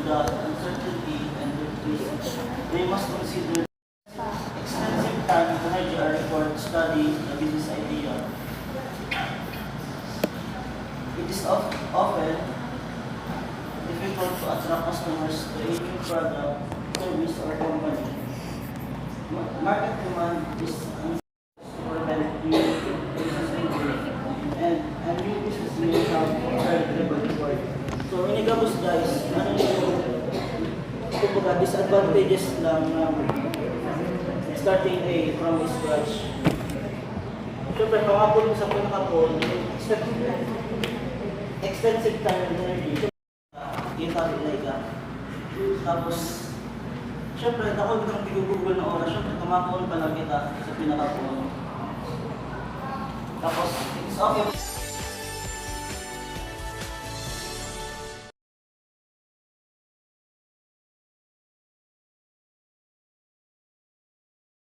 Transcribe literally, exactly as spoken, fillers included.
uncertainty and risk. They must consider extensive time and energy are required to study the business idea. It is of- often difficult to attract customers to a new product, service, or company. Ma- market demand is uncertain and new business may have very little reward. So, ini gabos, guys, ano yung, kumbaga, disadvantages ng um, starting a from scratch? Siyempre, pangapon sa pinakapon, extend- extensive time and energy. Kita rin na ika. Tapos, siyempre, ako din ang pinugugol na oras. Siyempre, kumakuha pa lang kita sa pinakapon. Tapos, it's okay.